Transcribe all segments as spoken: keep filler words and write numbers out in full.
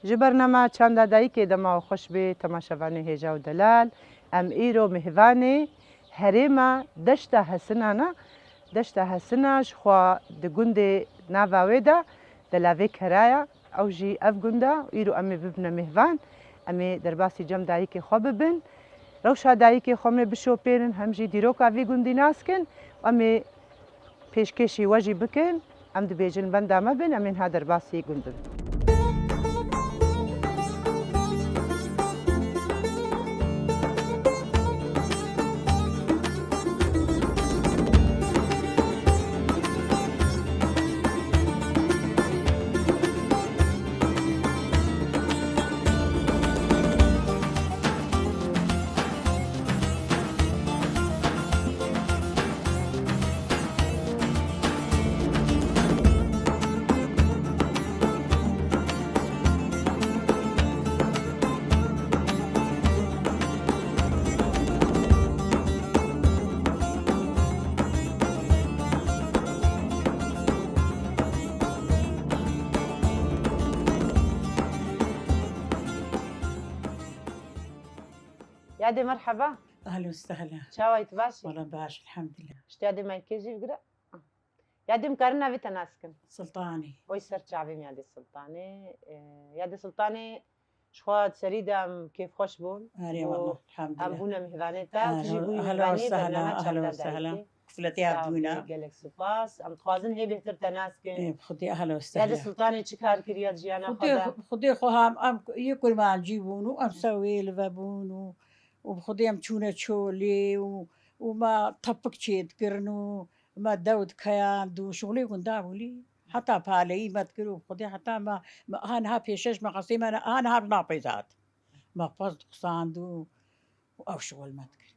Ji bernama Çanda Dayikê dema we xweş bê, temaşevanê hêja û delal. Em îro mêvanê herêma Deşta Hesina ne. Deşta Hesina ji xwe di gundê nava wê de, delavê keraya, ew jî ev gunda, îro em ê bibine mêvan. Em ê derbasî cem dayikê xwe bibin. Rewşa dayikê xwe em ê bişopênin, hem jî dîroka vî gundî nas kin. Em ê pêşkêşî we jî bikin, em dibêjin benda me bin, em ê niha derbasî gund bibin. Yadê, merheba. Ehlen we sehlen. Çawa yî, tu baş î? Wala baş, elhamdulillah. Ji te yadê me kê jî bigire. Yadê, em karin navê te nas kin? Sultanê. Oy ser çavê me yadê Sultanê. Ee, yadê Sultanê, ji xwe di serî de em kêfxweş bûn. Erê, wala, elhamdulillah. Em bûne mêvanê te. Erê, tu jî bûyî mêvanê bername Çanda Dayikê. Kufletê hev bûna. Sağ ol, gelek spas. Em dixwazin hê bêhtir te nas kin. Ê, bi Xwedê, ehla we sehla. Yadê Sultanê çi kar kiriye di jiyana xwe de? Xwedê, Xwedê xwe ham, em yê kurmancî bûn û em ser wê li ve bûn û, û bi Xwedê em çûne çolê û, û me tepik çêdikirin û me dew dikeyan dû şixulê gunda bûlî. Heta paleyî me dikir û bi Xwedê heta me, me ha niha pêşe ji me qesê me ne, ha niha bi napê zat. Me pez dixisand û, û ew şixul me dikir.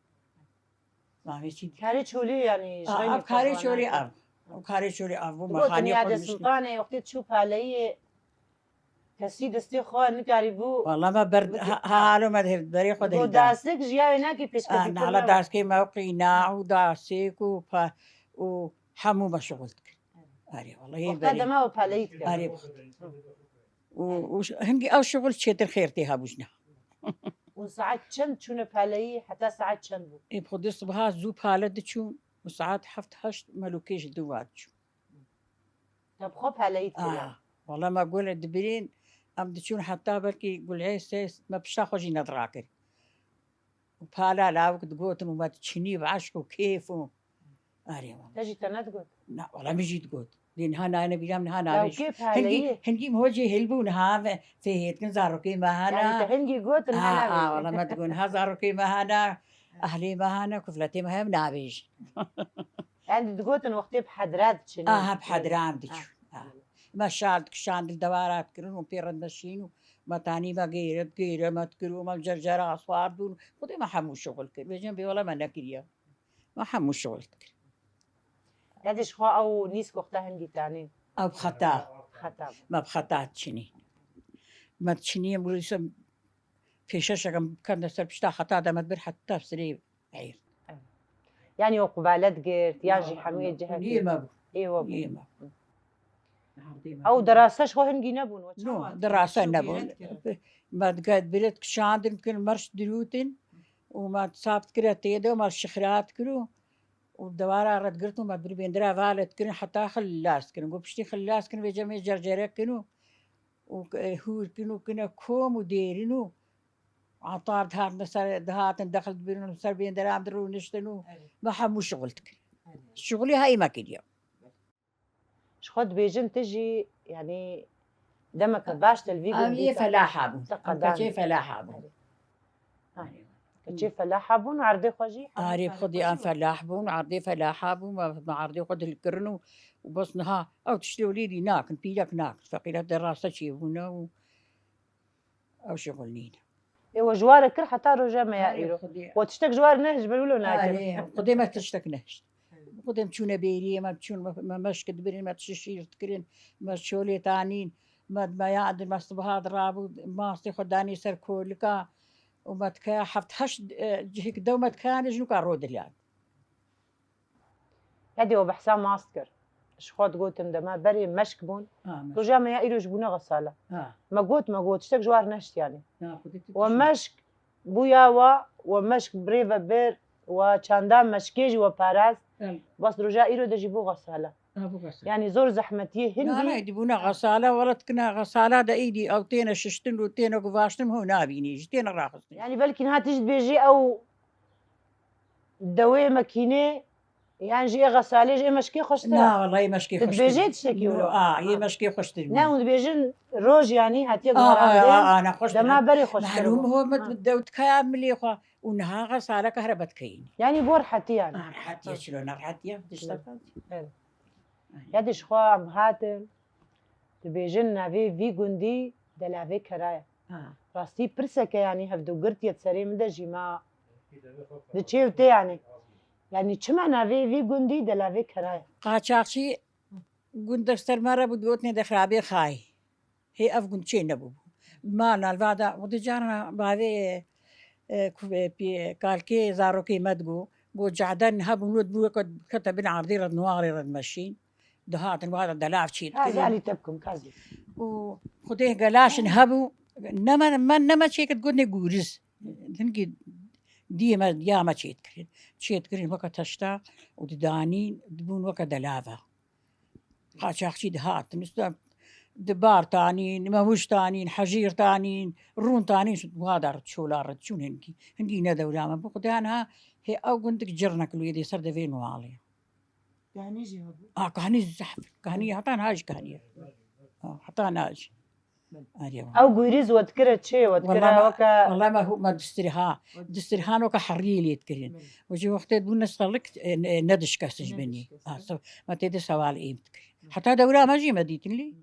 Navê çi? Karê çolê, yanî, ji A, xeynî ev karê xwe çolê nake. Ev. Ew karê çolê ev bû, me Digotin xaniyê xwe yadê dişt. Sultanê, wextê çû paleyê, kesî destê xwe nikarîbû. Wala me ber, bike. Ha, ha, halo me dihêr, berê xwe Go dihêr da. Dasik ji yawê nake pêşketî. Ah, nala daskê me qîna û dasik û pa, û hemû me şixul dikir. Erê, wala hê berê. Wexta dema û paleyî dikir. Erê, bi Xwedê. Û, û ş-, hingî ew şixul çêtir xêr tê hebû jina. Û saet çend çûne paleyî, heta saet çend bû? Ê, bi Xwedê sibiha zû pale diçûn û saet heft heşt melûkê ji dû ve diçûn. Te bi xwe paleyî dikiriye? Ah, wala me gule dibirîn, em diçûn heta belkî gulhê sê, me pişta xwe jî nedirakir. Û pala lawik digotin û me diçinî bi eşq û kêf û. Erê wala. Te jî te nedigot? Na, wala min jî digot. Lê niha nayêne bîra min, niha navê. Lawkê paleyî. Hingî, hingî min hocê hêl bû, niha ve fê hêt kin zarokê me hene. Yanî te hingî got, niha navêjî. Ha, ha, wala me digot, niha zarokê me hene, ehlê me hene, kufletê me hene, navêjî. Yanî digotin wextê bi hedra diçin. Aha, bi hedra em diçin. Ha. Ha. Me şal dikişandin, dewara dikirin û pê re dimeşîn û me tanî me gêre, gêre me dikir û me cercera swar dûn. Xwedê me hemû şixul kir. Bêjin bê wela me nekiriye. Me hemû şixul dikir. Yadê ji xwe ew nîsk wexta hingî tanîn? Ew bi xeta. Xeta bû. Me bi xeta diçinî. Me diçinî, em wisa pêşeşeke em bikende ser pişta xeta de me dibir heta sirê. Hayır. Yanî o qubale digirt, yan jî hemû yê cihekî? Yê me bû. Ê we bû. Yê me bû. Ew derase ji xwe hingî nebûn, we çawa? No, derase nebûn. Me diket biret kişandin, kin merş dirûtin û me sap dikire tê de û me şixrat kir û, û dewara re digirt û me bir bêndira valet kirin heta xilas kirin. Got piştî xilas kirin vê cemê cercere kin û, û, e, hûr kin û kine kom û dêrin û Atar dihatin ser, dihatin dexil dibirin ser bênderan dirûniştin û Evet. me hemû şixul dikir. Evet. Şixulî heyî me kiriye. Ji xwe dibêjin tu jî, yanî demeke baş te li vî Em gundî yê te felaha bûn. Te Em qedan keçê kir. Felaha bûn. Evet. Ha. Keçê felaha bûn û erdê xwe jî hemû Arê xwedî em felah bûn, erdê felaha bûn, me, me erdê xwe dil kirin û, û bes niha ew tiştê welî dî nakin, pîrek nakin. Feqîre de rasta çêbûne û Ew şixul nîne. Ê, we ji ware kir heta roja me ya Erê îro. Xwedê. We tiştek ji ware nehişt, ber wilo nakin. Erê, Xwedê me tiştek nehişt. Xwedê em çûne bêriyê, me çûn, me, me meşk dibirin, me tişî şîr dikirin, me şolê tanîn, me, me ya, me sibiha dirabû, mastê xwe danî ser kolika û me dikaya heft heşt, e, cihik dew me dikayane ji nuka ro dilyan. Yadê we behsa mast kir. Ji xwe digotin dema berê meşk bûn. Ha, meşk. Roja me ya îro ji bûne xesale. Ha. Me got, me got, tiştek ji war neşt yanî. Ya, xwedî tu We tişt. Meşk bûya wa, we meşk birê ve bir, we çanda meşkê jî we parast. Em. Bas roja îro de jî bû xesale. Ha, bû xesale. Yanî zor zehmetiyê Na, hindî. Na, dibûne xesale, wela dikine xesala de îdî ew têne şiştin û têne guvaştin ho nabînî, ji têne raxistin. Yanî belkî niha tişt dibêjî ew dewê mekînê, yan jî ê xesalê jî ê meşkê xweştir e. Na, wela ê meşkê Tu xweştir dibêjê bû. Tiştekî wilo? A, ê meşkê xweştir bû. Ne, hûn dibêjin roj yanî hatiye A, a, guherandin, a, a, ne xweştir dema bû. Berê xweştir Mehlûm bû. Ho, Ha. Dew dikaya milê xwe û niha xesale kahre vedikeyînî. Yanî bo rehetî yanî. A, rehetiye, Ha. Çilo ne rehetiye, tiştek. Evet. Ya dî ji xwe em hatin, dibêjin navê vî gundî Delavê Kera ye. Ha. Rastî pirseke yanî hevdûgirtiye di serê min de jî ma di çê û tê yanî. Yanî çima navê vî gundî Delavê Kera ye? Qaçaxçî gund ser me re bû, digotinê de xirabê xayî. Hê ev gund çê nebûbû. Ma nalva da, û di carna bavê, e, ku-, e, pî-, kalkê zarokê me digo, got, cehden hebû, not bû, weke kete bin erdê re, nuwarê re dimeşîn. Dihatin, wada delav çê dikirin. Kazî Elî te bikim, Kazî. Û xudê gelaşin hebû, ne me, me, ne me çêkir, gotinê gûriz. Hinkî diyê me, ya me çê dikirin. Çê dikirin weke teşta û didanîn, dibûn weke delava. Qaçaxçî dihatin, usta dibar tanîn, mewij tanîn, hejîr tanîn, rûn tanîn, ji wada re çola re çûn hingî. Hingî ne dewla me bû. Xwedê niha hê ew gundik cirnek li wê dê ser devê Nualê. Kahnî jî hebû? A, kahnî zehf. Kahnî heta niha jî kahnî ye. A, heta niha jî. Arê wa. Ew gûrîz we dikire çi? We dikire Wela me, weke wela me hû-, me distiriha. We Distirihan weke heriyê lê dikirin. Belê. Û ji wextê bûne selik, e, ne, ne dişkes ji Ne binî. dişkes, Ha, ne? se-, me tê de sewal êm dikirin. Hı. Heta dewra me jî me dîtin lê.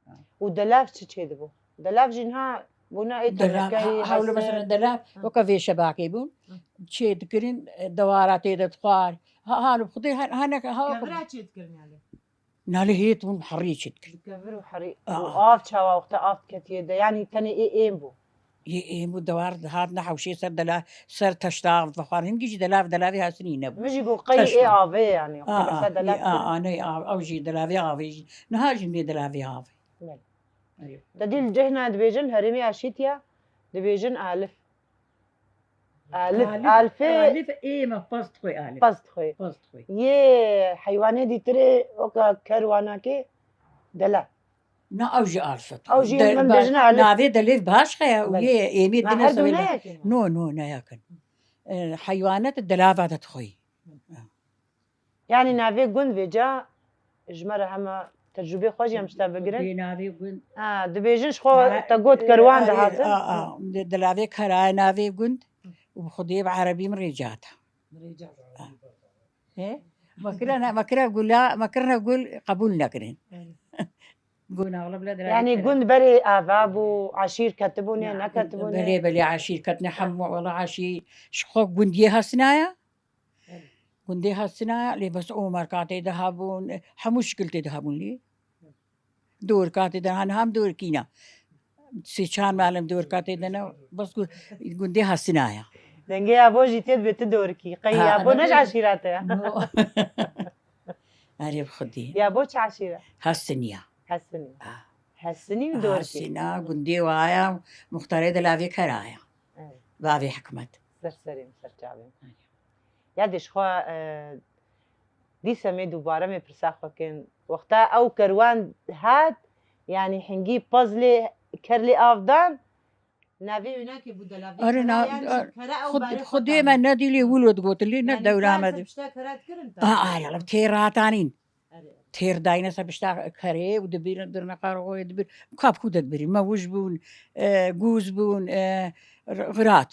Hı. Û delav çi çê dibû? Delav jî niha bûne ê Delav, tenekeyî ha, hewle heste. Mesela delav, Hı. weke vê şebakê bûn. Hı. Çê dikirin, e, dewara tê de dixwar. Ha, ha, li xudê he-, hene, ha, Kevira çê dikirin yani? Nalê hêt bûn herî çê dikirin. Bi kevir û herî. Aa. Û av çawa wexta av diketiye de? Yanî tenê ê êm bû. Yê êm bû dewar dihat ne hewşê ser dela-, ser teşta av dixwar. Hingî jî delav, delavê hasinî nebû. Min jî got qey Teşt ê bû. Avê yanî. Aa, Qey aa, mesela ê, delav aa, kir. Aa, ne, av, ew jî delavê avê jî. Niha jî nê delavê avê. Belê. Erê. Te dî li cihna dibêjin herêmê Aşîtiya, dibêjin Alif. Alif, Alif, Alfê Alif ê me past xwe Alif. Past xwe. Past xwe. Yê heywanê dîtirê weka kerwanakê dela. Na ew jî Alif e. Ew jî De-, min ba-, bêjin Alif. Navê delêv baş xeya û Belê. Yê êmê Ma dine her du sewê ne de. Yakin. No, no, ne yakin. E, heywanet delava de dixwî. Yanî navê gund vêca ji me re hema tecrûbê xwe jî em ji te bigirin. Bê navê gund. Ha, dibêjin ji xwe Ba-, te got e, kerwan erê, dihatin. A, a, di, di lavê kerayê navê gund û bi xwedê bi erebî min rêcata. Rêcata. A. He? Me kirine, me kirine gula, me kirine gul qebûl nekirin. Erê. Guna wala bila di lavê Yanî kera. Gund berê ava bû, eşîr ketibûne, Ya, neketibûne. Belê, belê, eşîr ketine, hemû wala eşîr ji xwe gundiyê hasinaya. Gundê Hesina, lê bes Omer katê de hebûn, hemû şikil tê de hebûn lê. Dor katê de, han hem dor kîna. Sê çar malem dor katê de ne, bes gu-, gundê Hesina ya. Dengê ya bo jî tê dibê tu dorkî. Qey Ha, ya bo ana ne ji bê- eşîra te ya? No. Erê bi xwedî. Ya bo çi eşîra? Hesiniya. Hesiniya. Ha. Hesinî û dorkî. Hesina, gundê waya, muxtarê de lavê keraya. Evet. Bavê hikmet. Ser serê min, ser çavê min. Ya dê ji xwe, e, dîse mê dubare mê pirsa xwe kin. Wexta ew kerwan hat, yanî hingî pez lê ker lê av dan, navê wî nake bû delavê Are kera, na, yan jî ar-, kera ew xud-, barê xwe Xwedê tane. Me nedî lê wilo digotin lê ne Yanî dewra kar me ser de. Pişta kera dikirin A, tane. A, ya, têr ratanîn. Erê. Têr dayne ser pişta kerê û dibîrin dirne qar xwe dibîr. Kap xwe de dibîrin. Me wij bûn, e, gûz bûn, e, r-, xirat.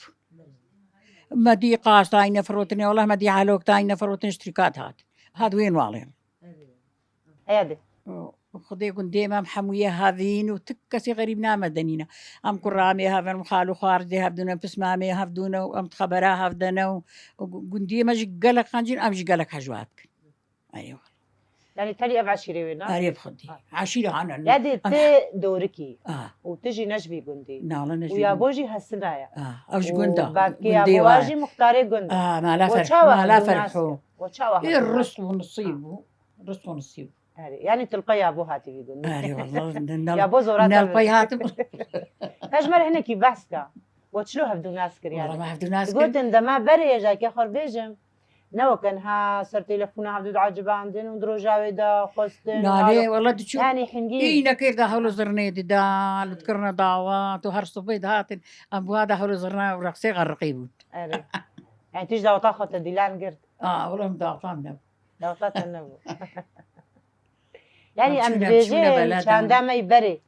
Me dî qas dayne firotine, wala me dî halok dayne firotine, ji trîkat hat. Hat wên walên. Erê. Heye de. Xwedê gundê me em hemûye hevîn û tik kesî xerîb name denîne. Em kurra me hevin, em xal û xar dê hevdûne, em pisma me hevdûne û em xebera hevdene û, û gu-, gundiyê me jî gelek xencîn, em jî gelek hejwar bikin. Erê wala. Yanî tenê ev eşîrê wê ne? Erê bi xwedî. Ha. Eşîra hana ne? Ya dê Em tu dorikî Ah. û tu jî ne ji vî gundî. Na, wala ne Û ji vî ya gundî. Bo jî Hesina ye. Ah, ew ji Û gunda. Bavkê Gundê ya bo wa wa ye. Jî muxtarê gund e. Ah, mala Bo ferh-, çawa mala hevdû nas ferh o. Bo çawa Ê, hevdû nas ris û nisîb bû. Ris û nisîb bû. Erê, yanî tu li pey yabo hatî vî gundî. Erê, wallah, ne, ne, Yabo zora te ne li pey hatim. Ez ji me re hinekî behs ka. We çilo hevdû nas kir yanî? Wallah, me hevdû nas kir. Gotin dema berê hêja ke xwe bêjim. Ne weke niha ser telefona hevdû diacibandin û di roja wê de xwestin. Nalê, wallah diçû. Yanî hingî. Î nekir da hewlo zirnê dida, li dikirine dawa, tu her sibê dihatin. Em buha da hewlo zirna û reqsê xerriqî bûn. Erê. Yani tu ji daweta xwe te dîlan girt. Aa, wallah em daweta nebû. Daweta te nebû. Yani em dibêjin çanda me yî berê.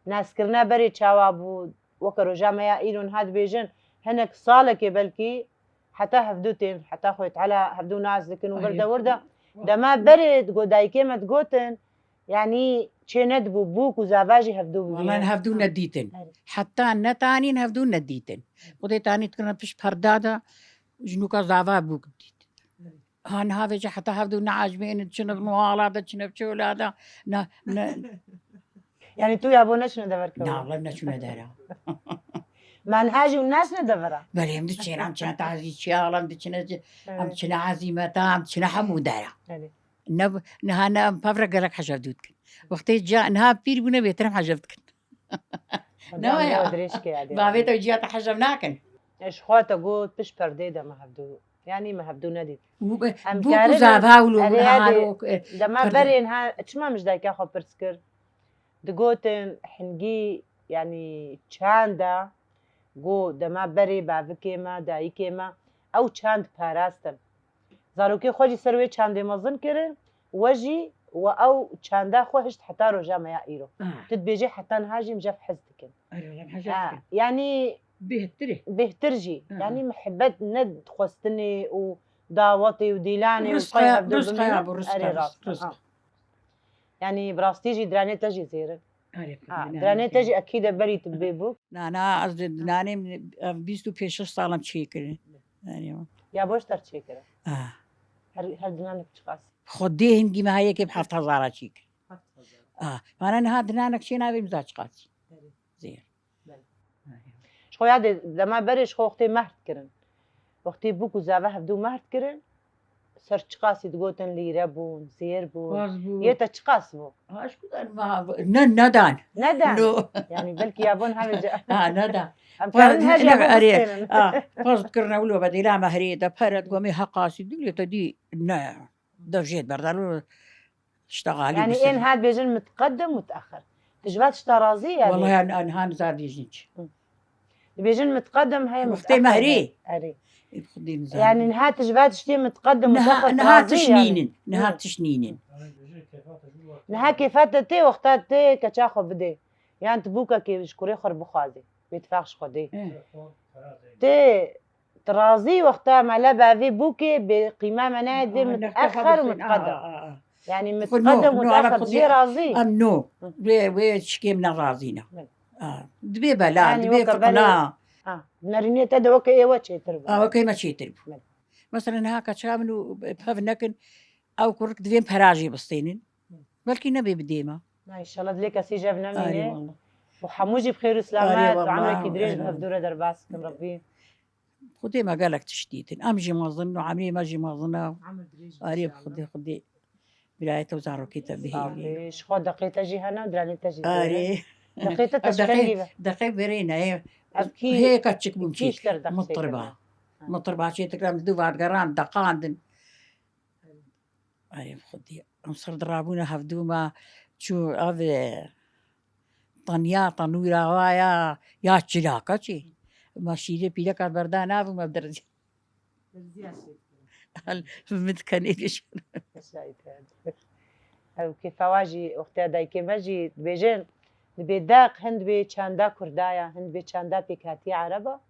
Naskirina berê çawa bû, weke roja me ya îro niha dibêjin, hinek salekê belkî heta hevdû tên, heta Xwedê Teala hevdû nas dikin û vir de wir de. Dema berê digo dayikê me digotin, yanî çê nedibû bûk û zava jî hevdû bibînin. Wala hevdû nedîtin. Heta netanîn hevdû nedîtin. Xwedê tanî dikirine pişt perda de ji nûka zava bûk dît. Ha niha vêca heta hevdû neecibênin, çine bi nûhala de, çine bi çola de. Ne, ne. Yani tu ya bo neçine dever kewin? Na, wala neçûne dera. Menhecî û neçine devera? Belê em diçin, em çine tazî çiya, em diçine, em çine ezîmeta, em çine hemû dera. Ne, niha ne em pevre gelek hecev dû dikin. Wextê ca, niha pîr bûne bêtir em hecev dikin. Bavê te ciya te hecev nakin. Ji xwe te got pişt perdê de me hevdû. Yanî me hevdû nedît. Em bûk û zava û lo halo. Dema berên ha çima min ji dayika xwe pirs kir. Digotin hingî yanî çanda go dema berê bavikê me, dayikê me ew çand parastin. Zarokê xwe jî ser wê çandê mezin kirin, we jî we ew çanda xwe hişt heta roja me ya îro. Tu dibêjî heta niha jî em jev hez dikin. Yanî bêhtir jî. Yanî mihebet ne xwestinê û dawetê û dîlanê û qey hevdû bimînin. Erê rast. Yanî bi rastî jî diranê te jî zêr in. Diranê te jî ekî de berî tu bê bûk. Na, na, ez dinanê min, ev bîst û pênc şeş sal em çêkirin. Ya boş ter çêkirin. Ah. Her, her dinanek çiqas? Xwedê hingî me ha yekê bi heft hezara çêkir. Ah, mana niha dinanek çê navê min za çiqas. Zêr. Ji xwe yadê dema berê ji xwe wextê mehd kirin. Wextê bûk û zave hevdû mehd kirin. Ser çiqasî digotin lîre bûn, zêr bûn. Yê te çiqas bû? Ne, nedan. Nedan. Yanî belkî ya bûn hevê ca. Ha, nedan. Em karin her ca bistênin. Poz dikirine wilo bedêla mehrê de pere digomê heqasî dû lê te dî ne. Dev jê berdalo. Yanî ên ha dibêjin mitqedim mutexir. Tu ji va tişta razî ye? Wala yan an han zar dîjin çi. Dibêjin mitqedim heye mutexir. Wextê mehrî. Erê. Yanî niha tu ji va tiştê mitqedim mutexir. Niha tiş nînin. Niha tiş nînin. Niha kêfa te tê wexta tê keça xwe bidê. Yan tu bûkekê ji kurê xwe bixwazê. Bêtifaq ji xwe dê. Tê Tu razî wexta me le bavê bûkê bê qîma me nayê dibê mitexer û mitqedem. Yanî mitqedem û mitexer jê razî. Em no. Wê, wê şikê min razî ne. Dibê bela, dibê fiqna. Nerînê te de weke ê we çêtir bû. Weke me çêtir bû. Mesela niha keça min û pev nekin, ew kurik divên perajê bistênin. Belkî nebê bi dê me. Na, înşallah dilê kesî jev nemîne. Û hemû jî bi xêr û silamet û emrekî dirêj bi hevdû re derbas bikin Rebbî. Xwedê me gelek tişt dîtin. Em jî mezin in û emrê me jî mezin e. Arê bi Xwedê, Xwedê birayê te û zarokê te bihêlî. Ji xwe deqê te jî hene û diranê te jî zêr e. Arê. Deqê te teşkengî be. Deqê berê ne. Ev kî hê keçik bûn kî. Mitirba. Mitirba çê tikra em du vadigeran deqandin. Ay Xwedî, em ser dirabûne hevdû me çû ev, e, tenya, tenûra wa ya, ya çilaka çi? Ma şîrê pîleka berda nav û me bi derzî. Derziya şêt kirin. Min dikenê pêş. Ew kêfa wa jî, wextiya dayikê me jî dibêjin, dibê deq hin dibê çanda Kurda ya, hin dibê çanda pêkhatiya Ereba.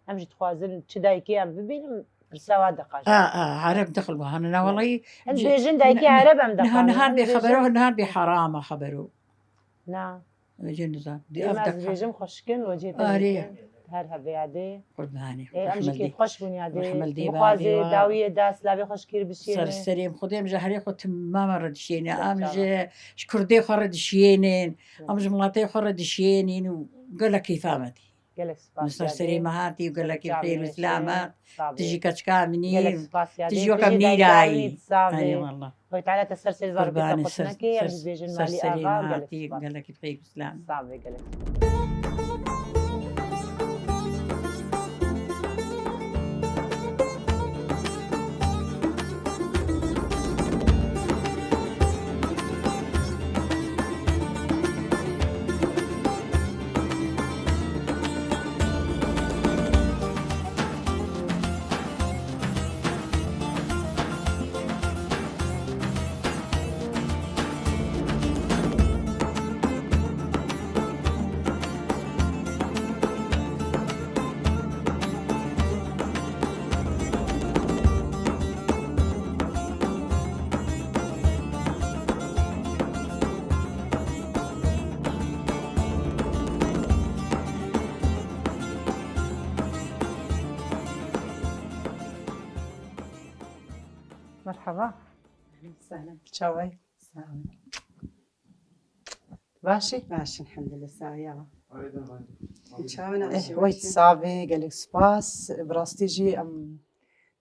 Em jî dixwazin çi dayikê em bibînin, pirsa wa deqa jî. A, a, Ereb dixil wiha ne, na welahî. Em dibêjin dayikê Ereb em deqa. Niha, niha bê xebero, niha bê herama xebero. Na. Wecê nizan. Dê ev deka. Ez dibêjim xweşikin, wecê te. Arê. Her hebe yadê. Qurbanê. Ê, em jî kêfxweş bûn yadê. Rehmel dê bavê wa. Dawiyê da, silavê xweşkir bişiyêne. Ser serê em, Xwedê em ji herê xwe timama re dişiyêne. Em ji, ji kurdê xwe re dişiyênin. Em ji miletê xwe re dişiyênin û gelek kêfa me dî. Gelek spas. Min ser serê me hatî û gelekî xêr û selamet. Tijî keçika min î, tijî weke mîra yî. Eyvallah. Xwedê Teala te ser serê zarokê te xweş neke, em dibêjin malî ava, gelek spas. Gelekî xêr û selamet. Sax be, gelek. Merhaba. Sehlen. Çawa yî? Sağ ol. Baş î? Baş, elhamdülillah, sağ ol, ya. Çawa ne? Eh, weyt, sax bî, gelek spas. Bi rastî jî em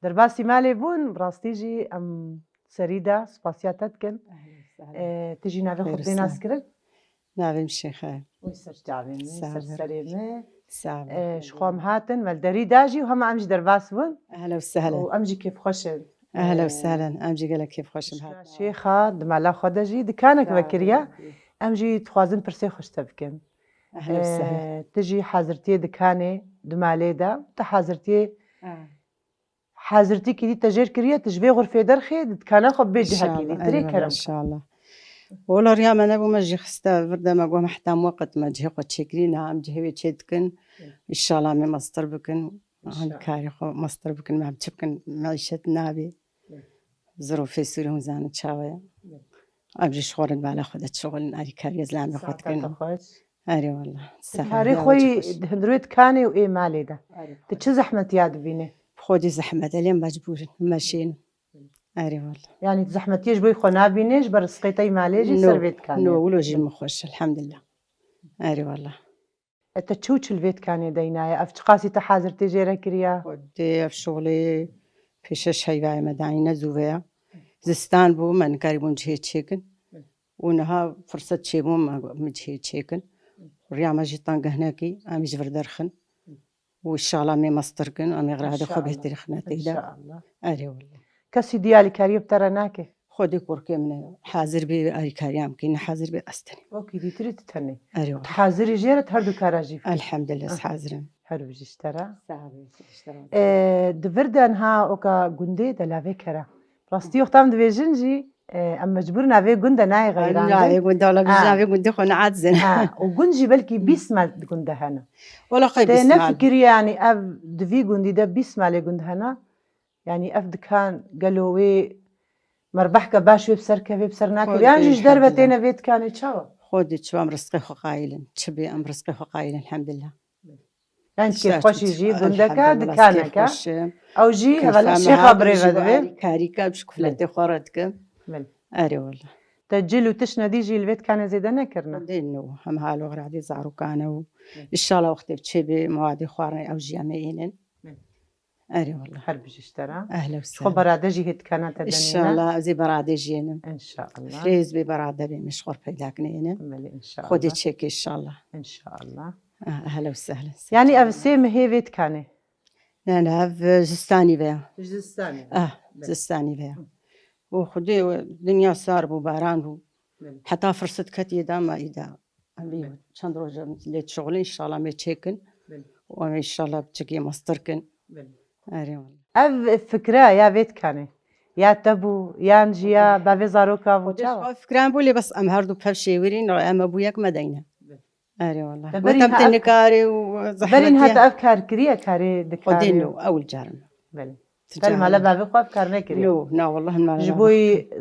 derbasî malê bûn, bi rastî jî em serî de spasiya te dikin. Ehlen, sehlen. Eh, tu jî navê xwe bidê naskirin? Navê min Şêxa ye. Wî ser çavê min, ser serê min. Sağ ol. Eh, ji xwe em hatin, me li derî da jî û hema em jî derbas bûn. Ehlen û sehlen. Û em jî kêfxweş in. Ehlen û sehlen. Em jî gelek kêfxweş in. Şêxa di mala xwe de jî dikanek vekiriye. Em jî dixwazin pirsê xwe ji te bikin. Ehlen û sehlen. Eh, tu jî hazirtiyê dikanê di malê de, tu hazirtiyê Hazirtîkî dî te jêr kiriye, tu ji vê xurfê derxê, di dikana xwe bê cihekî dî. Tirê kerem. Înşallah. Wela riya me nebû, me jî xiste vir de, me got me heta wê qet me cihê xwe çêkirî, niha em cihê wê çê dikin. Înşallah me mestir bikin. Em karê xwe mestir bikin, me em çi bikin, meîşet nabê. Zirofê Sûrî hûn zanin çawa ye. Em jî ji xwe re di bala xwe de şixulin, alîkariyê zilamê xwe dikin. Erê wela. Karê xwe yî di hundirê dikanê û ê malê de. Tu çi zehmetiya dibînî? Xwedî zehmet e, lê mecbûr in, meşîn. Erê wela. Yanî tu zehmetiyê ji bo xwe nabînî, ji ber rizqê te yî malê jî ser vê dikanê. No, wilo jî min xweş, elhamdulillah. Erê wela. E, te çi û çi li vê dikanê deynaye? Ev çiqasî te hazirtiyê jê re kiriye? Xwedê ev şixulê pêşeş heyvayê me dayîne zû veya. Zistan bû, me nikarîbûn cihê çêkin. Û niha firset çêbû, me got, min cihê çêkin. Riya me jî teng gehnekî, em jî vir derxin. Û înşallah mê mestir kin, em ê xira xwe bêhtirî xine tê de. Înşallah. Erê wela. Kesî diyalîkariyê bi te re nake? Xwedê kurkê min e. Hazir bê alîkariya min kî, ne hazir bê ez tenê. Okey, dîtirî tu tenê. Erê wela. Tu hazirî jê re, tu her du kara jî bikî? Elhamdulillah, ez hazir im. Her bijî ji te re. Sağ ol, ji te re. Ee, di vir de niha oka gundê de lavê kera. Rastî wexta em dibêjin jî, e, em mecbûr navê gund de nayê xeyrandin. Navê gund de, wela bijî navê gundê xwe neaciz in. Ha, û gund jî belkî bîst mal di gund de hene. Wela xey bîst mal. Te nefikiriye, yanî ev di vî gundî de bîst malê gund hene? Yanî ev dikan gelo wê merbehke baş wê bi ser kevê, bi ser nakevê? Yan jî ji derve têne vê dikanê, çawa? Xwedê çi em rizqê xwe qayîl in. Çi bê em rizqê xwe qayîl in, elhamdulillah. Yanî kêfxweş î jî gundeke, dikaneke. Ew jî hevala şêxa birêve divê. Karîka ji kufletê xwe re dikim. Erê wela. Te cil û tiştine dî jî li vê dikanê zêde nekirine? Xwedê no, hem halo xradê zarokane û înşallah wextê çê bê, mawadê xwarinê ew jî em ê ênin. Erê wela. Her bijî ji te re. Ehle û sehlen. Xwe berade jî hê dikana te de nêne? Înşallah, ez ê berade jî ênim. Înşallah. Firê ez bê berade bê, min ji xwe peyda kinê ênim. Belê, înşallah. Xwedê çêke înşallah. Înşallah. Ah, ehle û sehlen. Yanî ev sê mehê vê dikanê? Ne, ne, ev, e, zistanî veya. Zistanî veya. Ah, zistanî veya. Û xwedê, e, dinya sar bû, baran bû. Belê. Heta firset ketiye da me îda. Em bî çend roj em lê dişixulin, înşallah em ê çêkin. Belê. Û em ê înşallah biçikê mestir kin. Belê. Erê wela. Ev fikre ya vê dikanê, ya te bû, yan jî ya bavê zaroka bû, çawa? Ev fikran bû, lê bes em her du pev şêwirîn, em e bû yek me deyne. Belê. Erê wela. Te berî niha ev, nikarê û berî niha zehmetê te ev kar kiriye, karê dikanê? Xwedê no, ewil car in. Belê. Te li mala bavê xwe ev kar nekiriye? No, na, wallah, li mala bavê xwe. Ji bo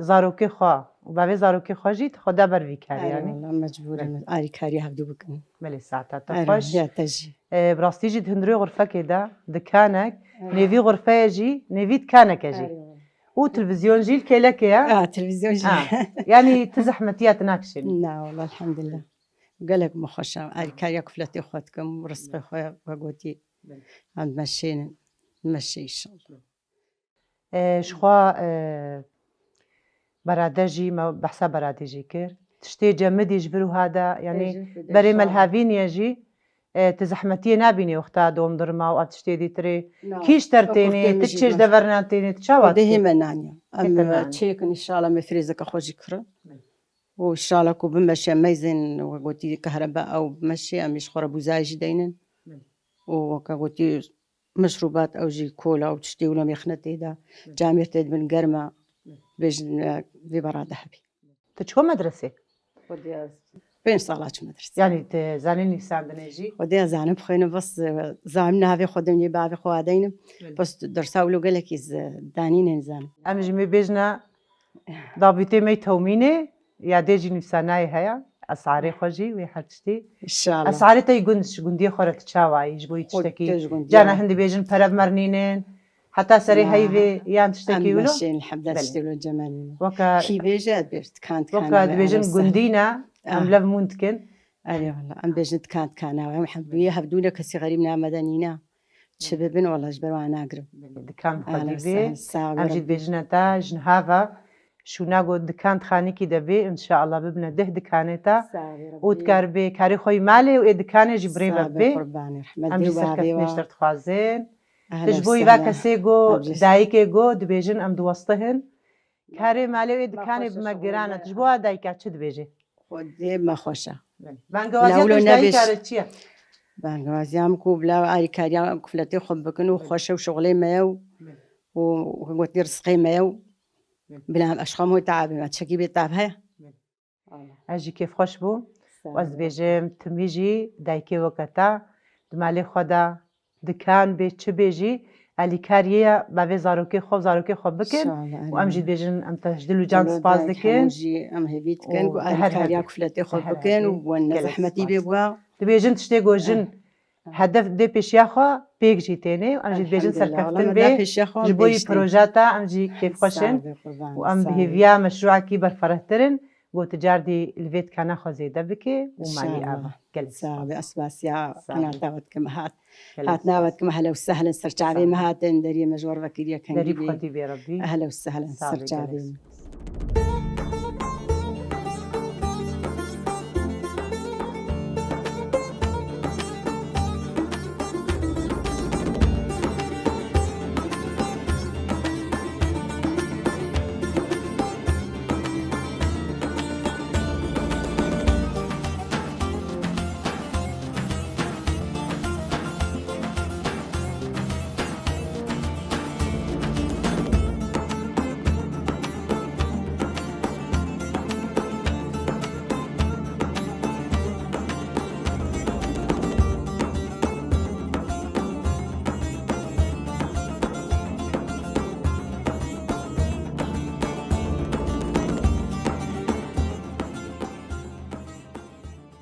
zarokê xwe û bavê zarokê xwe jî tu xwe da ber vî karî, yanî? Erê, wallah, mecbûr in. Belê. Alîkarî hevdû bikin. Belê, saeta te xweş. Erê, ya te jî. E, bi rastî jî di hundirê xurfekê de dikanek, nêvî xurfeye jî, nêvî dikaneke jî. Erê, wallah. Û televîzyon jî li kêlekê ye? Ha, televîzyon jî. Ha, yanî tu zehmetiya tu nakişênî? Na, wallah, elhamdulillah. Gelek min xweş e. Alîkariya kufletê xwe dikim û rizqê xwe we gotî. Em dimeşênin. Dimeşê înşallah. E, ji xwe, e, berade jî, me behsa beradê jî kir. Tiştê cemidî ji vir û ha de, yanî berê me li hevî niye jî, e, tu zehmetiyê nabînî wexta dondurma û ev tiştê dîtirê. Kî ji te re tênê, tu çi ji deverna tênê, tu çawa dikî? Xwedê hê me naniye. Em çêkin, înşallah me frêzeke xwe jî kirin. Û înşallah ku bimeşe meyzên, we gotî, kehreba ew bimeşe, em ê ji xwe re bûzayê jî deynin. Û weke gotî, meşrûbat ew jî kola û tiştê wilo mexne tê de. Camêr tê dibin germa. Bêjin, e, vê berade hebî. Tu çi medresê? Xwedê ez pênc sala çû medresê. Yanî tu zanî nivîsandinê jî? Xwedê ez zanim bixwînim, bes, e, zanim navê xwe dimnê bavê xwe adeynim. Bes dersa wilo gelekî ez danînê nizanim. Em jî me bêjna Dabîtê me tewmînê, ya dê jî nivîsanayê heye. Esarê xwe jî wê her tiştî. Înşallah. Esarê te yî gund, ji gundiyê xwe re tu çawa yî, ji bo yî tiştekî? Cana hin dibêjin pere bi me re nînin. Heta serê heyvê yan tiştekî wilo? Em meşên, elhemdulillah, tiştê wilo cem me nîne. Weke kî bêje, ez bêj, dikan, dikan weke dibêjin gundî ne, em lev mûn dikin. Erê wala, em bêjin dikan, dikan, em hevdûye, hevdûne kesî xerîb name de nîne. Çi bibin, wala ji ber wan nagirim. Dikan xwedî bê. Em jî dibêjine te, jin hava. Şûna got dikan dixanekî de bê, înşallah bibine deh dikanê te. Û dikar bê karê xwe yî malê û ê dikanê jî birê ve bê. Em jî serkeftinê ji te dixwazin. Tu ji bo yî va kesê go, dayikê go, dibêjin em diwestihin. Karê malê û ê dikanê bi me giran e. Tu ji bo a dayika çi dibêjî? Xwedê me xweş e. Bangewaziya tu ji dayika re çi ye? Bangewaziya min ku bila alîkariya kufletê xwe bikin û xweş e û şixulê me ye û, û gotî rizqê me ye û bila em eşxam hoy taabê me, çekî bê taab heye. Ez jî kêfxweş bûm. Ez dibêjim timî jî dayikê weke te di malê xwe de dikan bê çi bê jî alîkariyê ya bavê zarokê xwe û zarokê xwe bikin û em jî dibêjin em te ji dil û can spas dikin. Em hêvî dikin ku alîkariya kufletê xwe bikin û wan nezehmetî bê bwa. Dibêjin tiştê ku jin hedef dê pêşiya xwe pêk jî tênê û em jî dibêjin serkeftin bê ji bo yî proja te em jî kêfxweş in û em bi hêviya meşrûekî berferehtir in. Got, tu cardî li vê dikana xwe zêde bike û malî ava. Gelek spas. Sağ ol, ez spasiya qenata we dikim. Hat, hatina we dikim, ehlen û sehlen, ser çavê me hatin, deriyê me ji we re vekiriye kengî bê. Derî bi xwedî bê Rebbî. Ehlen û sehlen, ser çavê me.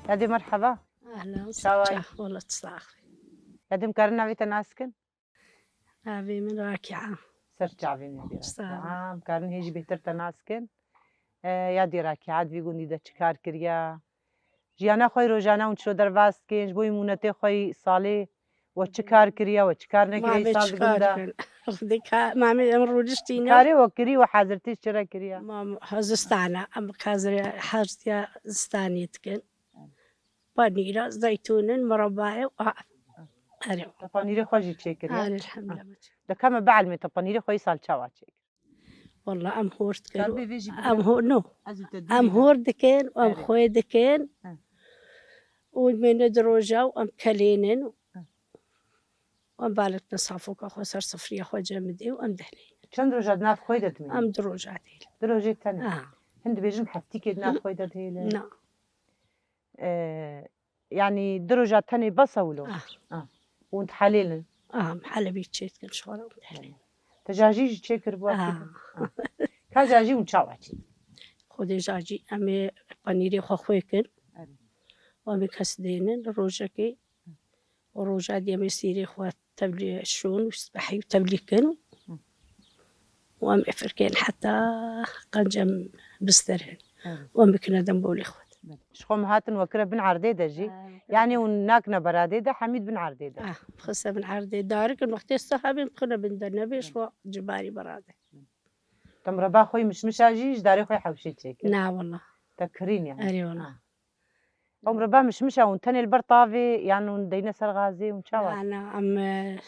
Yadê merheba. Ehlen, çawa yî? Wala sax. Yadê em karin navê te nas kin? Navê min Rakia. Ser çavê me bê. Sağ ol. Em karin hê jî bêhtir te nas kin. E, Yadê Rakia, di vî gundî de çi kar kiriya? Jiyana xwe yî rojane hûn çilo derbas dikin, ji bo yî mûnetê xwe yî salê we çi kar kiriya, we çi kar nekiriye îsal di gund de? Xwedê ka-, mamê em rûniştîne. Karê we kirî, we hazirtî ji çi re kiriya? Mam, ha zistana, em hazir, hazirtiya zistanê dikin. Panîra, zeytûnin, murabayê û a-, erê. Te panîrê xwe jî çêkiriye? Erê, elhamdulillah. De ka me bielmê, te panîrê xwe îsal çawa çêkir? Walla em hor dikin. Em hor, no. Em hor dikin, em xwê dikin. Û mêne di roja û em kelênin. Em balek ne safoka xwe ser sifriya xwe cem dê û em dehlênin. Çend roja di nav xwê de dimînin? Em di roja dêlin. Di rojê tenê? Aha. Hin dibêjin heftîkê di nav xwê de dihêlin? Na. E, yanî di roja tenê bes e wilo? Ah. Ah. Hûn dihelêlin? Ah, em helebî çê dikin ji xwe re û dihelînin. Te cajî jî çêkiribû? Ah. Ah. Ka cajî hûn çawa çêkin? Xwedê cajî em ê panîrê xwe xwê kin. Erê. Û em ê kes dênin rojekê. Û roja dî em ê sîrê xwe tevlî şon û sibehî û tevlî kin. Hı. Û em ê firkên heta qenc em bisterin. Evet. Û em bikine dem bolê xwe de. Ji xwe em hatin wekire bin erdê de jî. Ha, wekire. Yanî hûn nakine beradê de, hemî di bin erdê de. Ah, xise bin erdê. Darik in wextê sehebên xine bin de, nebê ji xwe cibarî beradê. Te mireba xwe yî mişmişa jî ji darê xwe hewşê çêkir. Na wala. Te kirîn yani. Erê wala. Ah. Ew mireba mişmişa hûn tenê li ber tavê, yan hûn deyne ser gazê, hûn çawa? Na, na, em, e,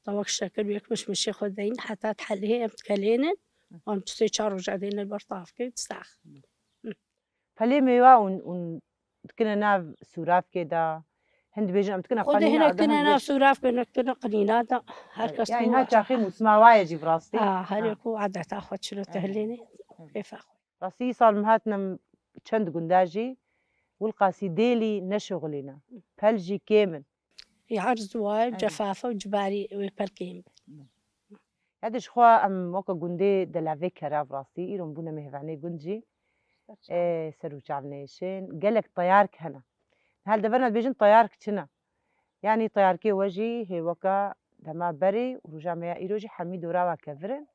tawek şekir yek mişmişê xwe deyin, heta dihelihê em dikelênin, em tu sê çar roja deyne li ber tavkê, disax. Pelê mêwa hûn, hûn dikine nav sûravkê de, hin dibêjin em dikine Xwedê qanîna, hinek dikine nav sûravkê, hinek dikine qanîna de, her kes. Yani ha çaxê mûsima wa ye jî bi rastî. Ha, her yek û edeta xwe çilo tehlênê, kêfa xwe. Rastî îsal em hatin em çend gunda jî wilqasî dêlî neşixulîne. Pel jî kêm in. Ê, her ziwa ye, cefafe û cibarî wê pel kêm be. Ya de ji xwe em weke gundê delavê kera bi rastî, îro em bûne mêvanê gund jî. Ê, ser û çav nêşên. Gelek teyark hene. Hel deverna dibêjin teyark çi ne? Yanî teyarkê we jî hê weke dema berê û roja me ya îro jî hemî dora we kevir in.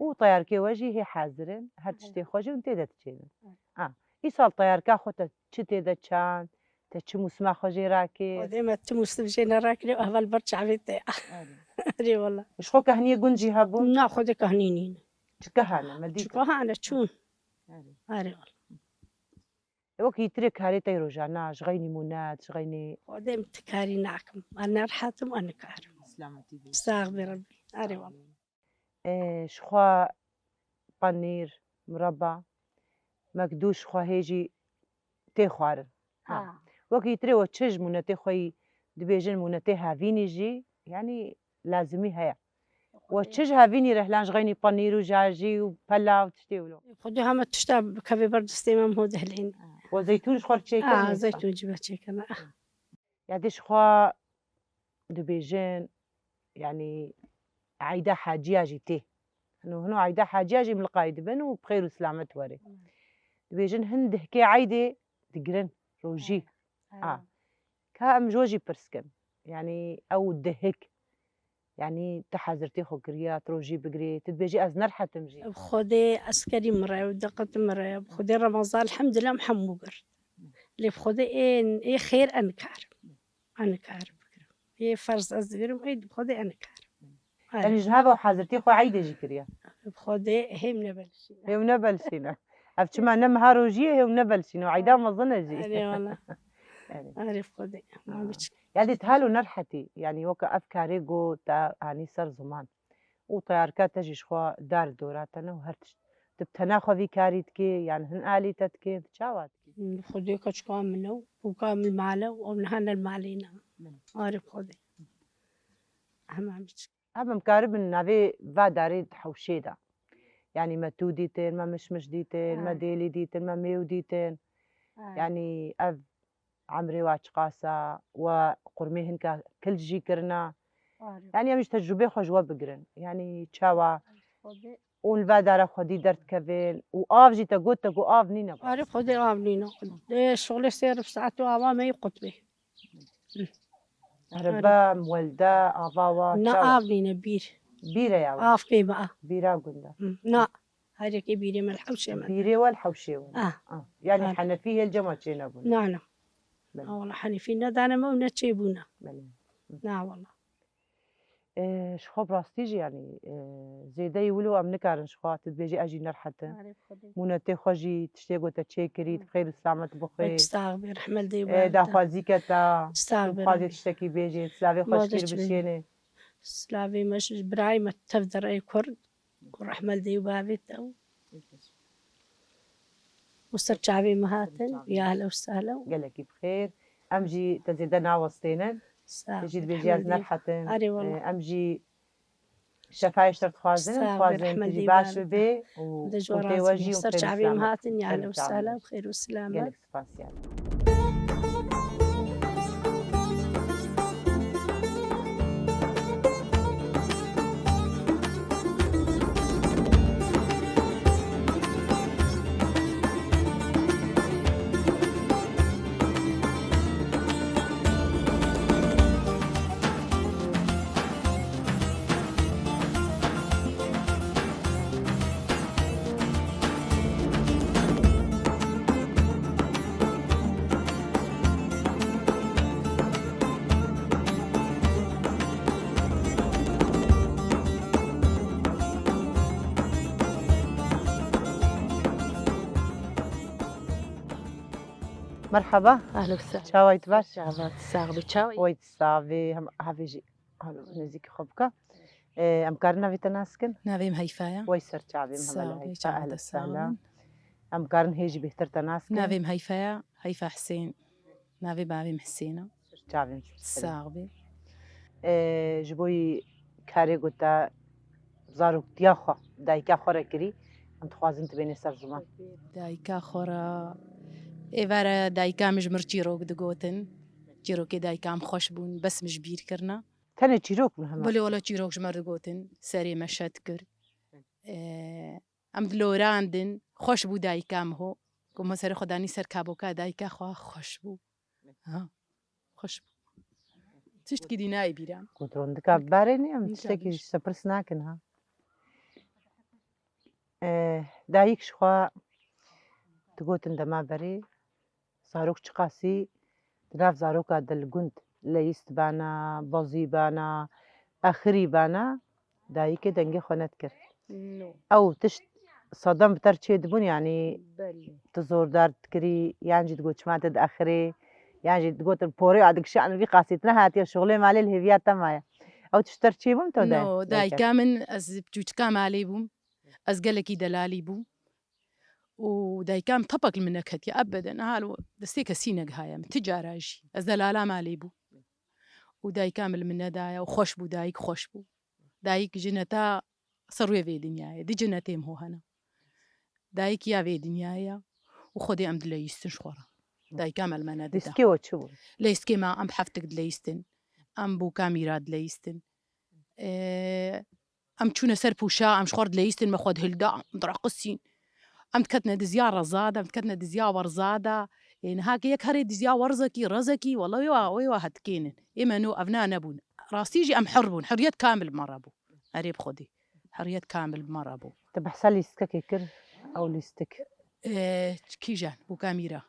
Û teyarkê we jî hê hazir in. Her tiştê xwe jî hûn tê de diçênin. A, îsal teyarka xwe te çi tê de çand, te çi mûsima xwe jê rakê? Xwedê me tu mûsim jê nerakirê, heval ber çavê te. Erê. Erê wala. Ji xwe kehniyê gund jî hebûn? Na, Xwedê kehnî nîne. Çi kehane, me dît. Çi kehane, çûn. Erê. Erê wala. Wek îtirê karê te yê rojana, ji xeynî mûnet, ji xeynî. Xwedê em ti karî nakim. Ez nerhat im, ez nikarim. Selametî bî. Sax bî Rebbî. Erê wala. Ê, ji xwe penîr, mireba, mekdû ji xwe hê jî tê xwarin. Ha. Ha. Wek îtirê we çi ji mûnetê xwe yî dibêjin, mûnetê havînî jî, yanî lazimî heye. We çi ji havînî re hilan ji xeynî penîr û jajî û pela û tiştê wilo? Xwedê heme tişta bikeve ber destê me, em ho dihelên. We zeytûn ji xwe re çêkir? Ha, zeytûn jî me çêkir. Ya dê ji xwe dibêjin, yanî eyda haciya jî tê. Hino, hino eyda haciya jî em li qayî dibin û bi xêr û silamet werê. Dibêjin hin dihkê eydê digirin rojî. Ha. Ka em ji we jî pirs kin. Yanî ew dihik. Yanî tu hazirtî xwe kiriya, tu rojî bigirê, tu dibêjî ez nerhetim jî. Bi Xwedê eskerî min re, deqet min re, bi Xwedê Remezan elhamdulillah em hemû girt. Lê bi Xwedê ê, ê xêr ez nikarim. Ez nikarim bigirim. Ê ferz ez digirim, ê bi Xwedê ez nikarim. Erê. Yanî ji hava hazirtî xwe eydê jî kiriye. Bi Xwedê hêm nebelşîne. Hêm nebelşîne. Ev çima ne meha rojiyê hêm nebelşîne. Eyda mezin e jî. Erê wala. Erê. Erê bi Xwedê. Ha. Ma biçik. Ya dê halo nerhetî. Yanî weke ev karê got te anî ser ziman. Û teyarka te jî ji xwe dar dora te ne û her tişt. Tu bi tena xwe vî karî dikê, yan hin alî te dikê, tu çawa dikê? Bi Xwedê keçika min e û bûka min li mal e û ew niha ne li malê ne. Erê bi Xwedê. Hema biçik. Ev em karibin navê va darê di hewşê de. Yanî me tû dîtin, me mişmiş dîtin, me dêlî dîtin, me mêw dîtin. Ha. Yanî ev emrê wa çiqas e, we qurmê hinka kil jî kirina. Arê. Yanî em ji tecrûbê xwe ji we bigirin. Yanî çawa hûn li va dara xwedî derdikevin û av jî te got, te got av nîne. Arê, xwedê av nîne. Ê, şixulê sê rib saet û ava me yê qutbê. Erebe, mwelde, ava wa, na çawa? Av nîne, bîr. Bîr e ya we? Av kêm e. Bîra gund e. Hı, na. Her yekê bîrê me li hewşê me. Bîrê we li hewşê we. Ah. Ah. Yanî henefî hêl cema çênebûne. Na, na. Belê. Ha, wala henefî nedane me û ne çêbûne. Belê. Hı. Na, wala. Ê, ji xwe bi rastî jî, yanî, ê, zêdeyî wilo em nikarin ji xwe, tu dibêjî ez jî nerhetim. Arê bi Xwedê. Mûnetê xwe jî tiştê ku te çêkirî, bi xêr û silamet bixwê. Sax bî, rehmet dê. Ê, daxwazî ke te, tu dixwazî tiştekî bêjê, silavê xwe ji kî re bişênê? Silavê me ji birayê me tev de rê Kurd, ku rehmet dê û bavê te û û ser çavê me hatin. Ya hele û sehla. Gelekî bi xêr. Em jî te zêde nawestênin. Sağ ol. Tu jî dibêjî ez nerhetim. Arê wala. Em jî şefayê ji te dixwazin, dixwazin tu jî baş bibê û qûtê we jî û ser çavê me hatin. Ya hele û sehla, bi xêr û silamet. Gelek spas ya. Merhaba. Ehlo ser. Çawayî tu baş? Çavat sax bi çawayî. Way tu sax bî, hem havê jî halo nêzîkî xwe bike. Ee, em karin navê te nas kin? Navê min Heyfa ye. Way ser çavê min Sax hevala bî, Heyfa, ehlo ehlo sahlan. Sahlan. Em karin hê jî bêhtir te nas kin? Navê min Heyfa ye, Heyfa Hisên. Navê bavê min Hisên e. Çavê min. Sax bî. Ee, ji bo yî karê ku te zaroktiya xwe, dayika xwe re kirî, em dixwazin tu bênê ser ziman. Dayika xwe re, êvara dayika min ji mir çîrok digotin. Çîrokê dayika min xweş bûn, bes min ji bîr kirine. Tenê çîrok min hema. Belê wala çîrok ji mir digotin, serê me şet kir. Ee, em dilorandin, xweş bû dayika min ho. Ku me serê xwe danî ser kaboka dayika xwe, xweş bû. Ha, xweş bû. Tiştkî dî nayê bîra min. Ku tu rondika berê ne, em Nika tiştekî biş. ji te pirs nakin ha. Ee, dayik ji xwe digotin dema berê, zarok çiqasî di nav zaroka de li gund leyîst bana, bazî bana, axirî bana, dayikê dengê xwe nedikir. No. Ew tişt sedem bi te re çê dibûn, yanî Belê. tu zordar dikirî, yan jî digot çima te diaxirê, yan jî digotin porê a dikişanir vî qasî tu nehatiye, şixulê malê li hêviya te maye. Ew tişt te re çê bûn te de? No, dayika min, ez piçûçika malê bûm. Ez gelekî delalî bûm. Û dayika min tepek li min neketiye, ebeden. Hal destê kesî negihaye min, ti cara jî. Ez delala malê bûm. Û dayika min li min nedaye û xweş bû, dayik xweş bû. Dayik jineta ser rûyê vê dinyayê, di jinetê min ho hene. Dayik ya vê dinyayê ya û Xwedê em dileyîstin ji xwe re. Dayika me li me nedida. Lîstikê we çi bû? Leyîstikê me em bi heftik dileyîstin. Em bûka mîra dileyîstin. Ee, em çûne ser pûşa, em ji xwe re dileyîstin, me xwe dihilda, em direqisîn. Em diketine diziya reza de, em diketine diziya werza de. Ê, niha ke yek herê diziya werzekî, rezekî, wela wê wa, wê wa hetikênin. Ê me no, evna nebûn. Rastî jî em hir bûn. Huriyet kamil bi me re bû. Erê bi Xwedê. Huriyet kamil bi me re bû. Te behsa lîstikekê kir? Ew lîstik. Ee, kîjan? Bûka mîra.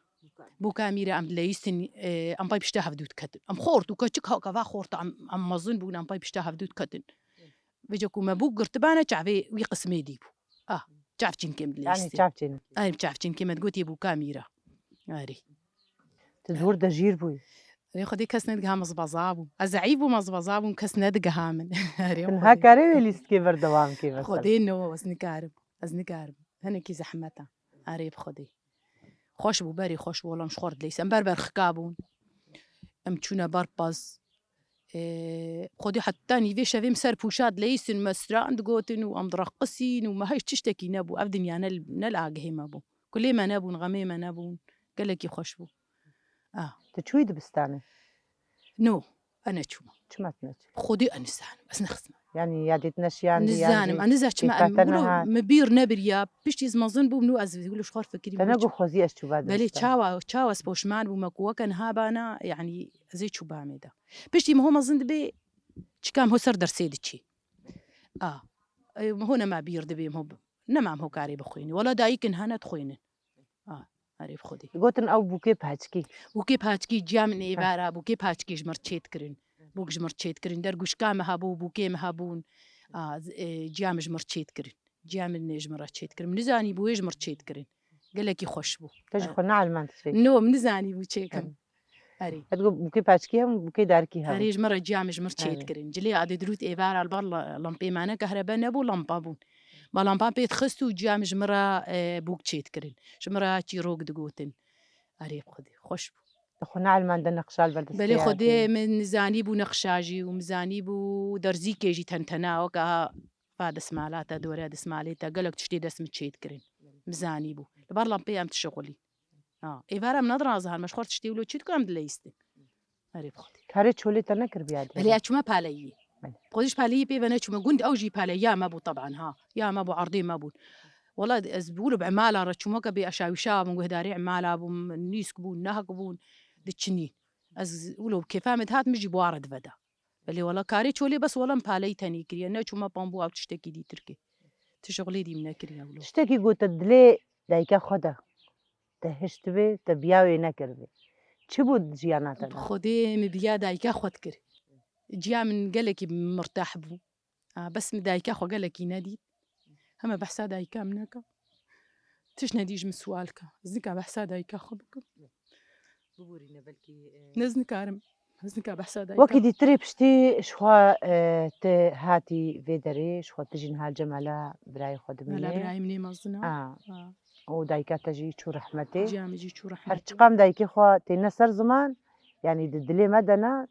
Bûka mîra em dileyîstin, ee, em pey pişta hevdû diketin. Em xort û keçik ha keva xorta em, em mezin bûn, em pey pişta hevdû diketin. Vêca ku me bûk girtibane çavê wî qismê dî bû. Ah, çav çînkê min Yanî dileyîstin. Çav çênik. Ay, çav çînkê me digotê bûka mîra. Arê. Tu di wir de jîr bûyî. Rê Xwedê kes nedigiha min zibeza bûm. Ez zeîf bûm, ez zibeza bûm, kes nedigiha min. Arê Tu Xwedê. niha karê wê lîstikê berdewam kê mesela? Xwedê no, ez nikarim. Ez nikarim. Hinekî zehmet e. Arê bi Xwedê. Xweş bû, berê xweş bû, wela em ji xwe re dileyîstin. Em ber ber xika bûn. Em çûne ber pez. Ee, Xwedê heta nîvê şevê em ser pûşa dileyîstin, me stran digotin û em direqisîn û me hiç tiştekî nebû. Ev dinya ne, ne li agihê me bû. Kulê me nebûn, xemê me nebûn. Gelekî xweş bû. Ah. Tu çûyî dibistanê? No, ez neçûme. Çima tu neçûyî? Xwedê ez nizanim, ez nexizme. Yanî yadê tu neşiyandî, yan Nizanim, jî ez niza çima kêfa em, te wilo nehat? min bîr nebiriya, piştî ez mezin bûm, nû ez wilo ji xwe fikirî Te ne got xwezî ez çûba Belê dibistan? Çawa, çawa ez poşman bûme ku weke niha bana, yanî ez ê çûbamê de. Piştî min ho mezin dibê, çika min ho ser dersê diçî. A, e, min ho nema bîr dibê, min ho bi-, nema min ho karê bixwînî. Wela dayikin hene dixwînin. A, erê bi Xwedê. Gotin ew bûkê paçkî. Bûkê paçkî ciya min êvara, bûkê paçkî ji mir çêt kirin. Bûk ji mir çêt kirin. Dergûşka me hebû, bûkê me hebûn. A, z-, e, ciya min ji mir çêt kirin. Ciya min ji mir re çêt kirin. Min nizanî bû wê ji mir çêt kirin. Gelekî xweş bû. Te ji xwe neelmand çêt. No, min nizanî bû çêkim. Erê. Erê. Ez got bûkê paçkî hem bûkê darkî hem. Erê, ji min re ciya min ji mir çêt kirin. Cilê adê dirût êvara li ber la-, lempê me ne, kehrebe nebû, lampa bûn. Me lampa pê dixist û ciya min ji min re, e, bûk çêt kirin. Ji min re çîrok digotin. Erê bi Xwedê, xweş bû. Te xwe neelmand de neqşa li ber destê. Belê Xwedê, min nizanî bû neqşa jî û min zanî bû derzîkê jî tentena weke ha va destmala te, dore destmalê te, gelek tiştê dest min çêt kirin. Min zanî bû. Li ber lempê em dişixulî. Ha, êvara em nedirazan, me ji xwe tiştê wilo çi dikin em dileyîstin. Erê bi Xwedê. Karê çolê te nekir biya dê? Belê, ez çûme paleyî. Belê. Xwedî ji paleyî pê ve neçûme. Gund ew jî paleya me bû teban ha. Ya me bû, erdê me bûn. Wela ez wilo bi emala re çûme ke bê eşawîşa bûn, guhdarê emala bûn, nîsk bûn, nehk bûn, diçinî. Ez wilo kêfa min dihat, min jî bi wa re diveda. Belê wela karê çolê bes wela min paleyî tenê kiriye. Neçûme pambû ew tiştekî dî tirkê. Ti şixulê dî min nekiriye wilo. Tiştekî ku te dilê dayika xwe de te hişt bê, te biya wê nekiribê. Çi bû di jiyana te de? Xwedê min biya dayika xwe dikir. Ciya min gelekî mirtah bû. A, bes min dayika xwe gelekî nedît. Heme behsa dayika min neke. Tişt nedî ji min sual ke. Ez nika behsa dayika xwe bikim. Biborîne belkî, e, Ez nikarim. Ez nika behsa dayika. Wekî dîtirê piştî ji xwe, e, tu hatî vê derê, ji xwe tu jî niha li cem mala birayê xwe Mala dimînî. Birayê min ê mezin e. A. A. Û dayika te jî çû rehmetê. Jiya min jî çû rehmetê. Her çiqam dayikê xwe têne ser ziman, yanî di dilê me de ne,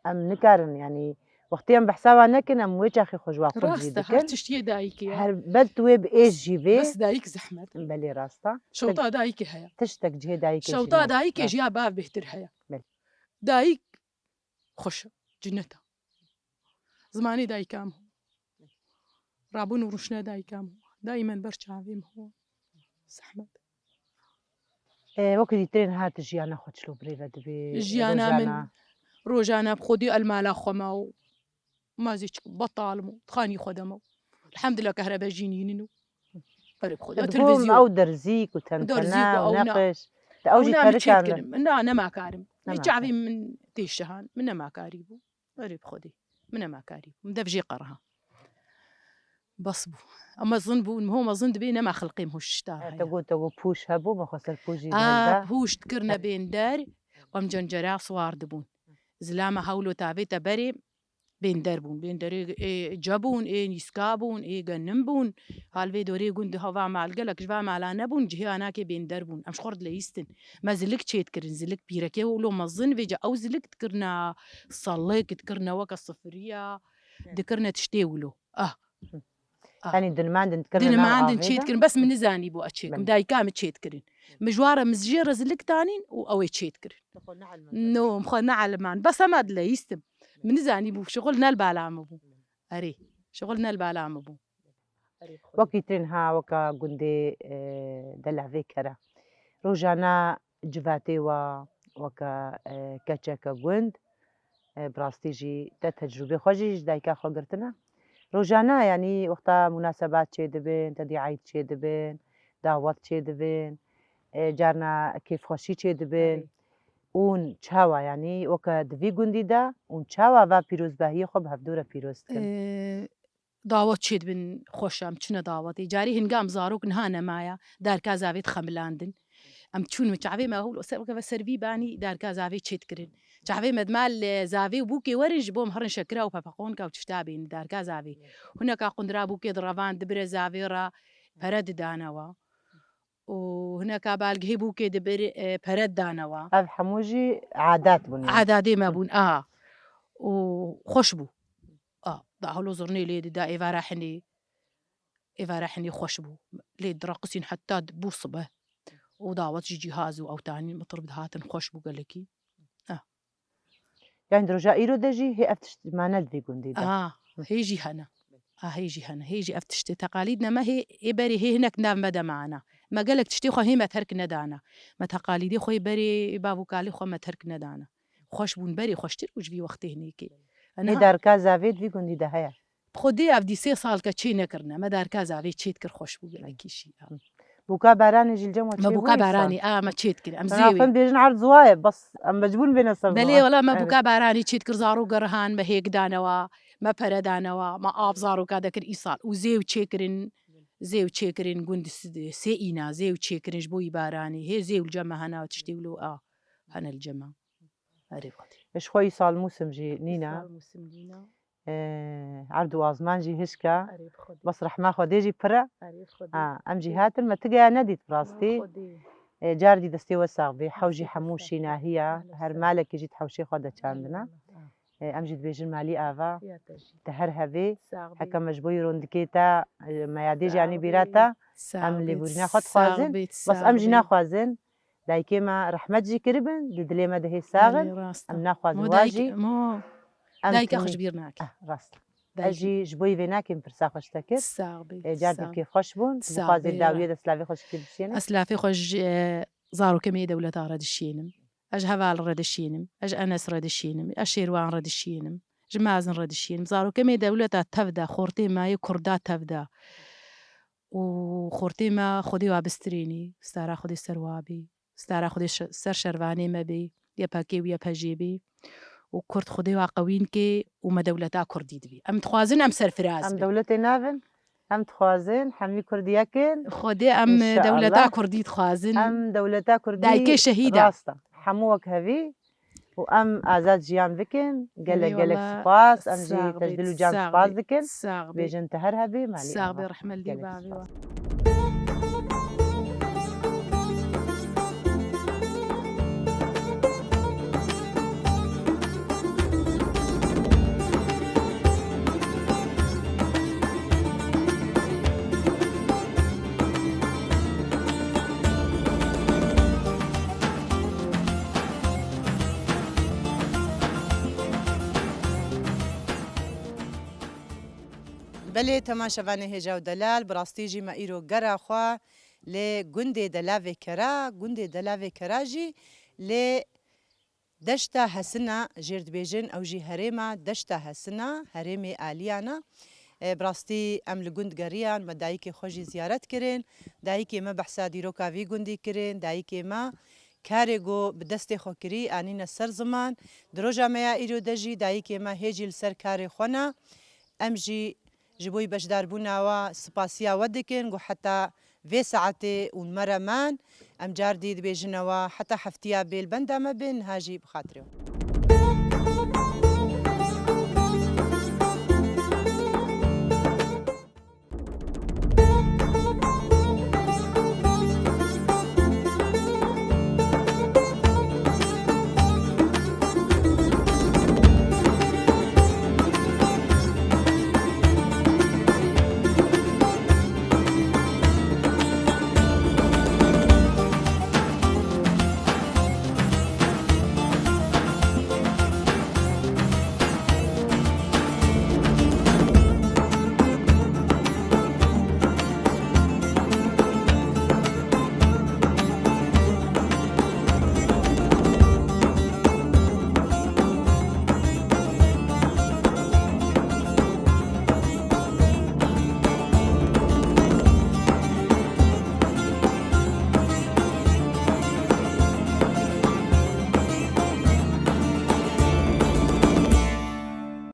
em nikarin, yanî wextê em behsa wan nekin, em wê çaxê xwe ji wan xurt jî dikin. Rast e, her tişt yê dayikê ye. Her bed tu wê bi êş jî bê. Bes dayik zehmet e. Belê rast e. Şewta dayikê heye. Tiştek cihê dayikê jî ne. Şewta dayikê ji ya bav bêhtir heye. Belê. Dayik xweş e, cinnet e. Zimanê dayika min. Rabûn û rûşna dayika min. Daimen ber çavê min. Zehmet. E, wekî dîtirên hat jiyana xwe çilo birêve dibê, Jiyana min rojana. Rojana bi xwedî el mala xwe me û ma zî çik betal im û di xanî xwe de me û. Elhamdulillah kehrebe jî nînin û. Erê bi xwedî. Di televîzyon. Ew derzîk û tentene û neqiş. Te ew jî terika ne. Çêdikirim. Na, nema karim. Nema karim. Çavê min tê şihan. Min nema karî bû. Erê bi xwedî. Min nema karî bû. Min dev jê qeriha. Bes bû. Em mezin bûn, miho mezin dibê nema xelqê miho şişta heye. Te got, te got pûş hebû, me xwe ser pûjî helde. Pûş dikirine bênder, em cencera siwar dibûn. Zilama hewlo tavê te berê bênder bûn. Bênderê ê ce bûn, ê nîska bûn, ê genim bûn. Hal vê dorê gund hava mal gelek ji va mala nebûn, cihê anakê bênder bûn. Em ji xwe re dileyîstin. Me zilik çêdikirin, zilik pîrekê wilo mezin vêca ew zilik dikirine selik, dikirine weke sifiriya, dikirine tiştê wilo. Ah. Ah. Yanî dinmandin dikirine nav avê de? Dinmandin çêdikirin, bes min nizanî bû ez çêkim. Belê. Dayika min çêdikirin. Min ji wan re, min jê re zilik danîn û ew ê çêdikirin. No, min xwe neeliman. Bes hema dileyîstim. Min nizanî bû, şixul ne li bala min bû. Erê, şixul ne li bala min bû. Wekî tirên ha weka gundê, e, Delevê Kere. Rojane civatê we weke, e, keçeke gund, e, bi rastî jî te tecrûbê xwe jî ji dayika xwe girtine. Rojane, yanî wexta munasebat çêdibin, te dî eyd çêdibin, dawet çêdibin, e, carna kêfxweşî çêdibin. Erê. Ûn çawa, yanî weke di vî gundî de, ûn çawa va pîrozbahiyê xwe bi hevdû re pîroz dikin? E, Dawet çêdibin xweş e, em çûne dawetê. Carî hinga em zarok niha nemaye, darka zavê dixemilandin. Em çûn min çavê me hûl, ser, weke ve ser vî banî darka zavê çêdikirin. Çavê me dima li zavê û bûkê werin ji bo em herin şekira û pepeqonka û tişta bên darka zavê. Huneka qundira bûkê direvand dibire zavê re pere didane we. û hineka balgihê bûkê dibir, e, pere dane wa. Ev hemû jî adet bûn, yanî. Adadê me bûn, a. Û xweş bû. A, dahilo zirnê lê dida, êvara hinê, êvara hinê xweş bû. Lê direqisîn heta bû sibe. Û dawet jî cîhaz û ewtanîn mitir dihatin, xweş bû gelekî. A. Yanî di roja îro de jî hê ev tişt mane di vî gundî de. A, hê jî hene. A, hê jî hene. Hê jî ev tiştê teqalîd ne me hê, ê berê hê hinek nav me de mane. Me gelek tiştê xwe hê me terk nedane. Me teqalîdê xwe yê berê, ê bav û kalê xwe me terk nedane. Xweş bûn berê xweştir û ji vî wextê hinêkê. Hê darka zavê di vî gundî de heye? Xwedê ev dî sê sal ke çê nekirine. Me darka zavê çê dikir, xweş bû gelekî jî. Bûka baranê jî li cem we çêbû? Me bûka baranê, a, me çê dikir. Em zêwê. Em dibêjin erd ziwa ye, bes em mecbûr bêne ser ziwa. Belê, wela me bûka baranê çê dikir, zarok gerihan, me hêk danewa, me pere danewa, me av zaroka dekir îsal. Û zêw çêkirin, zêw çêkirin gund s-, sê îna, zêw çêkirin ji bo î baranê. Hê zêw li cem me hene, tiştê wilo a hene li cem me. Erê bi Xwedê. Ji xwe îsal mûsim jî nîne. Îsal mûsim nîne. Erd û azman jî hişk e. Erê bi Xwedê. Bes rehma Xwedê jî pir e. Erê bi Xwedê. Ha, em jî hatin, me ti geya nedît bi rastî. Xwedê. Ê, car dî destê we sax bê. Hew jî hemû şînahî ye. Her malekî jî di hewşê xwe de çandine. Ê, em jî dibêjin malî ava. Te her hevê. Heke me ji bo yî rondikê te, e, me yadê jî anî bîra te. Em lêborîna xwe dixwazin. Bes em jî naxwazin. Dayikê me rehmet jî kiribin, di dilê me de hê sax in. Belê, rast e. Em naxwazin wa jî. Mo dayika xwe ji bîr nake. Eh, rast. Ez jî ji bo yî vê nakêm pirsa xwe ji te kir. Sax bî. Ê, car dî kêfxweş bûn. Tu dixwazî dawiyê de silavê xwe ji kê dişênî? Ez silavê xwe ji, e, zarokê me yê dewleta re dişênim. Ez ji heval re dişênim. Ez ji Enes re dişênim. Ez Şêrwan re dişênim. Ji Mazin re dişênim. Zarokê me yê dewleta tev de, xortê me yê kurda tev de. û xortê me Xwedê wa bistirênî, stara Xwedê ser wa bî, stara Xwedê şe-, ser şervanê me bî, Y P G û Y P J bî û Kurd Xwedê wa qewîn kê û me dewleta Kurdî dibî. Em dixwazin em serfiraz bin. Em dewletê navin, em dixwazin hemî Kurd yek in. Xwedê em dewleta Kurdî dixwazin. Em dewleta Kurdî. Dayikê şehîd e. Rast e. hemû wek hevî û em azad jiyan bikin. Gelek gelek spas. Em jî te ji dil û can spas dikin. Bêjin te her hebî, malî ava. Sax bî, rehmet li bavê we. Belê, temaşevanê hêja û delal, bi rastî jî me îro gera xwe lê gundê Delavê Kera, gundê Delavê Kera jî lê Deşta Hesina jêr dibêjin, ew jî herêma Deşta Hesina, herêmê Aliyan e. E, bi rastî em li gund geriyan, me dayikê xwe jî ziyaret kirin. Dayikê me behsa dîroka vî gundî kirin. Dayikê me karê ku bi destê xwe kirî, anîne ser ziman. Di roja me ya îro de jî dayikê me hê jî li ser karê xwe ne. Em jî ji bo beşdarbûna we spasiya we dikin, ku heta vê saetê û me re man, em car dî dibêjine we heta heftiya bê li benda me bin, niha jî bi xatirê we.